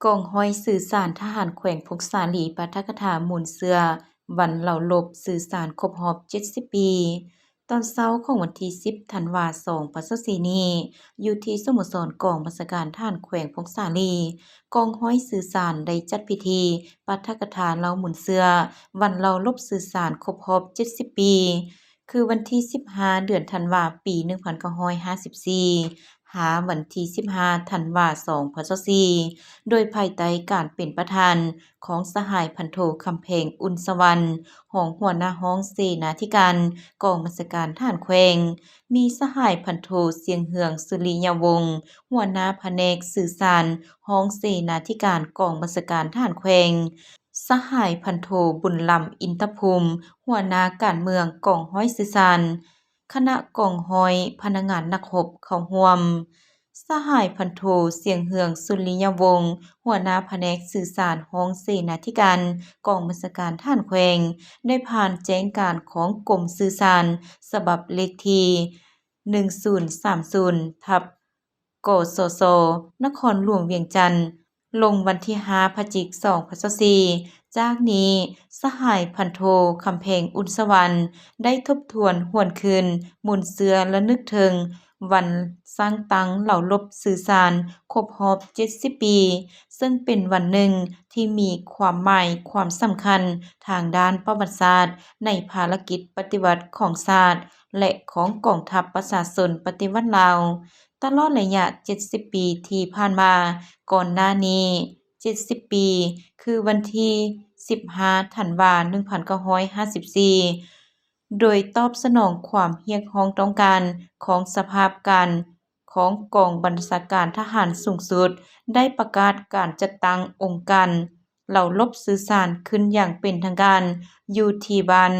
ກອງຮ້ອຍສື່ສານທະຫານແຂວງຜົ້ງສາລີ ປາຖະກະຖາມູນເຊື້ອວັນເລົາລົບສື່ສານຄົບຮອບເຈັດສິບປີ. ຕອນເຊົ້າຂອງວັນທີສິບ ທັນວາ ສອງພັນຊາວສີ່ນີ້, ຢູ່ທີ່ສະໂມສອນກອງບັນຊາການທະຫານແຂວງຜົ້ງສາລີ, ກອງຮ້ອຍສື່ສານໄດ້ຈັດພິທີປາຖະກະຖາເລົ່າມູນເຊື້ອວັນເລົາລົບສື່ສານຄົບຮອບເຈັດສິບປີ, ຄືວັນທີສິບຫ້າ ເດືອນທັນວາ ປີໜຶ່ງພັນເກົ້າຮ້ອຍຫ້າສິບສີ່ ຫາວັນທີສິບຫ້າ ທັນວາ ສອງພັນຊາວສີ່ ໂດຍພາຍໃຕ້ການເປັນປະທານຂອງສະຫາຍພັນໂທ ຄຳແພງ ອຸ່ນສະຫວັນ ຮອງຫົວໜ້າຫ້ອງເສນາທິການກອງບັນຊາການທະຫານແຂວງ, ມີສະຫາຍພັນໂທ ຊຽງເຮືອງ ສຸລິຍະວົງ ຫົວໜ້າພະແນກສື່ສານ ຮອງເສນາທິການກອງບັນຊາການທະຫານແຂວງ, ສະຫາຍພັນໂທ ບຸນລຳ ອິນທະພູມ ຫົວໜ້າການເມືອງກອງຮ້ອຍສື່ສານ, ຄະນະກອງຮ້ອຍ ພະນັກງານນັກຮົບເຂົ້າຮ່ວມ. ສະຫາຍພັນໂທ ຊຽງເຮືອງ ສຸລິຍະວົງ ຫົວໜ້າພະແນກສື່ສານ ຮອງເສນາທິການກອງບັນຊາການທະຫານແຂວງ ໄດ້ຜ່ານແຈ້ງການຂອງກົມສື່ສານ ສະບັບເລກທີ ໜຶ່ງສູນສາມສູນ ທັບ ກສຊ ນະຄອນຫຼວງວຽງຈັນ ລົງວັນທີຫ້າ ພະຈິກ ສອງພັນຊາວສີ່. ຈາກນີ້ ສະຫາຍພັນໂທ ຄຳແພງ ອຸ່ນສະຫວັນ ໄດ້ທົບທວນຫວນຄືນມູນເຊື້ອລະນຶກເຖິງວັນສ້າງຕັ້ງເລົາລົບສື່ສານຄົບຮອບເຈັດສິບປີ, ເຊິ່ງເປັນວັນໜຶ່ງທີ່ມີຄວາມໝາຍຄວາມສຳຄັນທາງດ້ານປະຫວັດສາດ ໃນພາລະກິດປະຕິວັດຂອງຊາດ ແລະ ຂອງກອງທັບປະຊາຊົນປະຕິວັດລາວ. ຕະຫຼອດໄລຍະເຈັດສິບປີທີ່ຜ່ານມາ, ກ່ອນໜ້ານີ້ເຈັດສິບປີ ຄືວັນທີສິບຫ້າ ທັນວາ ໜຶ່ງພັນເກົ້າຮ້ອຍຫ້າສິບສີ່ ໂດຍຕອບສະໜອງຄວາມຮຽກຮ້ອງຕ້ອງການຂອງສະພາບການຂອງກອງບັນຊາການທະຫານສູງສຸດ, ໄດ້ປະກາດການຈັດຕັ້ງອົງການເລົາລົບສື່ສານຂຶ້ນຢ່າງເປັນທາງການ ຢູ່ທີ່ບ້ານ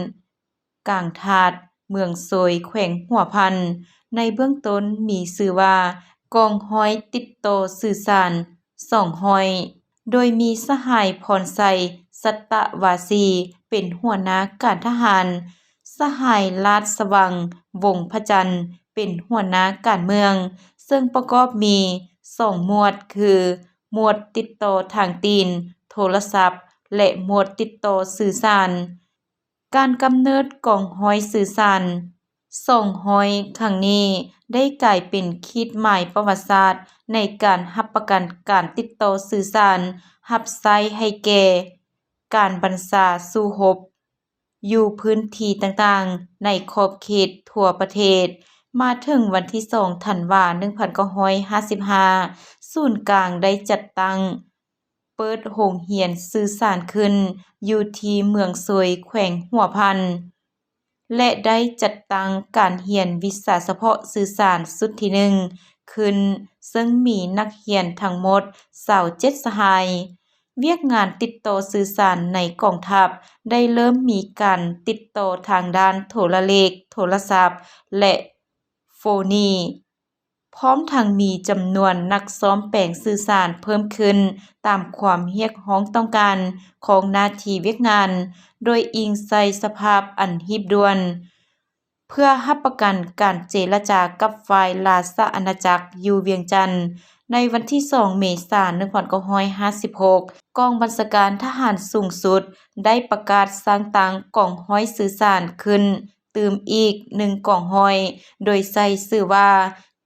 ກາງທາດ ເມືອງໂຊຍ ແຂວງຫົວພັນ. ໃນເບື້ອງຕົ້ນມີຊື່ວ່າ ກອງຮ້ອຍຕິດຕໍ່ສື່ສານສອງຮ້ອຍ ໂດຍມີສະຫາຍ ພອນໄຊ ສັດຕະວາສີ ເປັນຫົວໜ້າການທະຫານ, ສະຫາຍ ລາດສະຫວ່າງ ວົງພະຈັນ ເປັນຫົວໜ້າການເມືອງ, ເຊິ່ງປະກອບມີສອງໝວດ ຄື ໝວດຕິດຕໍ່ທາງຕີນ, ໂທລະສັບ ແລະ ໝວດຕິດຕໍ່ສື່ສານ. ການກຳເນີດກອງຮ້ອຍສື່ສານສອງຮ້ອຍຄັ້ງນີ້ ໄດ້ກາຍເປັນຂີດໝາຍປະຫວັດສາດໃນການຮັບປະກັນການຕິດຕໍ່ສື່ສານຮັບໃຊ້ໃຫ້ແກ່ການບັນຊາສູ້ຮົບ ຢູ່ພື້ນທີ່ຕ່າງໆໃນຂອບເຂດທົ່ວປະເທດ. ມາເຖິງວັນທີສອງ ທັນວາ ໜຶ່ງພັນເກົ້າຮ້ອຍຫ້າສິບຫ້າ ສູນກາງໄດ້ຈັດຕັ້ງ ເປີດໂຮງຮຽນສື່ສານຂຶ້ນຢູ່ທີ່ເມືອງໂຊຍ ແຂວງຫົວພັນ ແລະ ໄດ້ຈັດຕັ້ງການຮຽນວິຊາສະເພາະສື່ສານຊຸດທີໜຶ່ງຂຶ້ນ, ເຊິ່ງມີນັກຮຽນທັງໝົດຊາວເຈັດສະຫາຍ. ວຽກງານຕິດຕໍ່ສື່ສານໃນກອງທັບໄດ້ເລີ່ມມີການຕິດຕໍ່ທາງດ້ານໂທລະເລກ, ໂທລະສັບ ແລະ ໂຟນີ. ພ້ອມທັງມີຈຳນວນນັກສ້ອມແປງສື່ສານເພີ່ມຂຶ້ນຕາມຄວາມຮຽກຮ້ອງຕ້ອງການຂອງໜ້າທີ່ວຽກງານ, ໂດຍອີງໃສ່ສະພາບອັນຮີບດ່ວນ ເພື່ອຮັບປະກັນການເຈລະຈາກັບຝ່າຍລາຊະອານາຈັກຢູ່ວຽງຈັນ. ໃນວັນທີສອງ ເມສາ ໜຶ່ງພັນເກົ້າຮ້ອຍຫ້າສິບຫົກ ກອງບັນຊາການທະຫານສູງສຸດໄດ້ປະກາດສ້າງຕັ້ງກອງຮ້ອຍສື່ສານຂຶ້ນ ຕື່ມອີກໜຶ່ງກອງຮ້ອຍ ໂດຍໃສ່ຊື່ວ່າ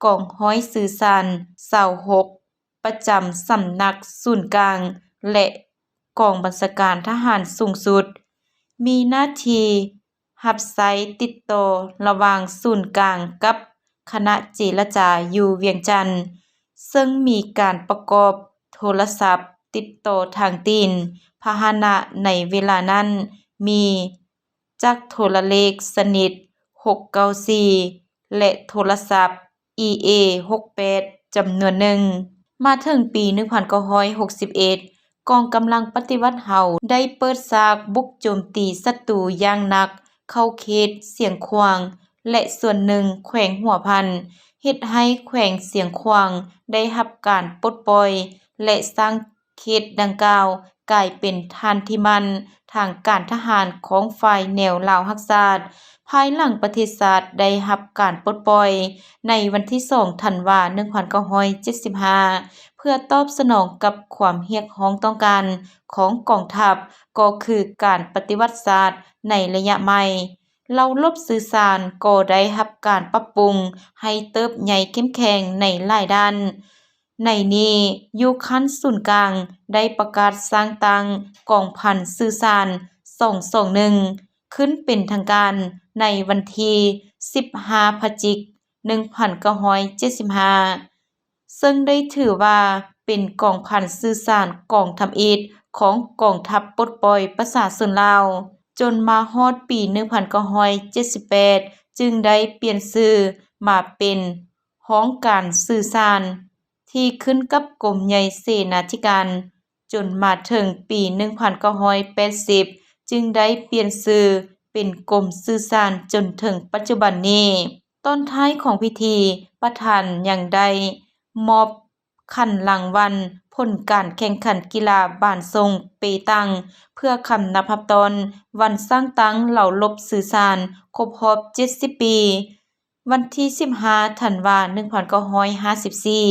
ກອງຮ້ອຍສື່ສານຊາວຫົກ ປະຈຳສຳນັກສູນກາງ ແລະ ກອງບັນຊາການທະຫານສູງສຸດ, ມີໜ້າທີ່ຮັບໃຊ້ຕິດຕໍ່ລະຫວ່າງສູນກາງກັບຄະນະເຈລະຈາຢູ່ວຽງຈັນ, ເຊິ່ງມີການປະກອບໂທລະສັບຕິດຕໍ່ທາງຕີນ. ພາຫະນະໃນເວລານັ້ນມີ ຈັກໂທລະເລກຊະນິດຫົກເກົ້າສີ່ ແລະ ໂທລະສັບ ອີເອ ຫົກແປດ ຈຳນວນໜຶ່ງ. ມາເຖິງປີໜຶ່ງພັນເກົ້າຮ້ອຍຫົກສິບເອັດ ກອງກຳລັງປະຕິວັດເຮົາໄດ້ເປີດສາກບຸກໂຈມຕີສັດຕູຢ່າງໜັກເຂົ້າເຂດຊຽງຂວາງ ແລະ ສ່ວນໜຶ່ງແຂວງຫົວພັນ, ເຮັດໃຫ້ແຂວງຊຽງຂວາງໄດ້ຮັບການປົດປ່ອຍ ແລະ ສ້າງ ເຂດດັ່ງກ່າວກາຍເປັນຖານທີ່ໝັ້ນທາງການທະຫານຂອງຝ່າຍແນວລາວຮັກຊາດ. ພາຍຫຼັງປະເທດຊາດໄດ້ຮັບການປົດປ່ອຍໃນວັນທີສອງ ທັນວາ ໜຶ່ງພັນເກົ້າຮ້ອຍເຈັດສິບຫ້າ ເພິ່ນ ພື່ອຕອບສະໜອງກັບຄວາມຮຽກຮ້ອງຕ້ອງການຂອງກອງທັບ ກໍຄືການປະຕິວັດຊາດໃນໄລຍະໃໝ່. ເຫຼົ່າລົບສື່ສານກໍໄດ້ຮັບການປັບປຸງໃຫ້ເຕີບໃຫຍ່ເຂັ້ມແຂງໃນຫຼາຍດ້ານ. ໃນນີ້, ຢູ່ຂັ້ນສູນກາງໄດ້ປະກາດສ້າງຕັ້ງກອງພັນສື່ສານສອງສອງໜຶ່ງ ຂຶ້ນເປັນທາງການໃນວັນທີສິບຫ້າ ພະຈິກ ໜຶ່ງພັນເກົ້າຮ້ອຍເຈັດສິບຫ້າ ເຊິ່ງໄດ້ຖືວ່າເປັນກອງພັນສື່ສານກອງທຳອິດຂອງກອງທັບປົດປ່ອຍປະຊາຊົນລາວ, ຈົນມາຮອດປີໜຶ່ງພັນເກົ້າຮ້ອຍເຈັດສິບແປດ ຈຶ່ງໄດ້ປ່ຽນຊື່ມາເປັນຫ້ອງການສື່ສານ ທີ່ຂຶ້ນກັບກົມໃຫຍ່ເສນາທິການ, ຈົນມາເຖິງປີໜຶ່ງພັນເກົ້າຮ້ອຍແປດສິບ ຈຶ່ງໄດ້ປ່ຽນຊື່ເປັນກົມສື່ສານຈົນເຖິງປັດຈຸບັນນີ້. ຕອນທ້າຍຂອງພິທີ, ປະທານຍັງໄດ້ມອບຂັນລາງວັນຜົນການແຂ່ງຂັນກິລາບານຊົງເປຕັງ ເພື່ອຄຳນັບຮັບຕ້ອນວັນສ້າງຕັ້ງເຫຼົ່າລົບສື່ສານຄົບຮອບເຈັດສິບປີ. ວັນທີສິບຫ້າ ທັນວາ ໜຶ່ງພັນເກົ້າຮ້ອຍຫ້າສິບສີ່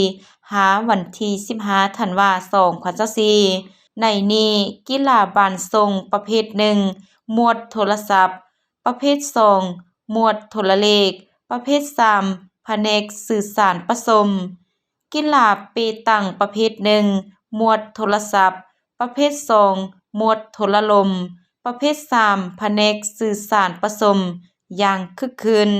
ຫາວັນທີສິບຫ້າ ທັນວາ ສອງພັນຊາວສີ່ ໃນນີ້ ກິລາບານຊົງປະເພດໜຶ່ງ ໝວດໂທລະສັບ, ປະເພດສອງ ໝວດໂທລະເລກ, ປະເພດສາມ ພະແນກສື່ສານປະສົມ, ກິລາເປຕັງປະເພດໜຶ່ງ ໝວດໂທລະສັບ, ປະເພດສອງ ໝວດໂທລະລົມ, ປະເພດສາມ ພະແນກສື່ສານປະສົມ ຢ່າງຄຶກຄື້ນ.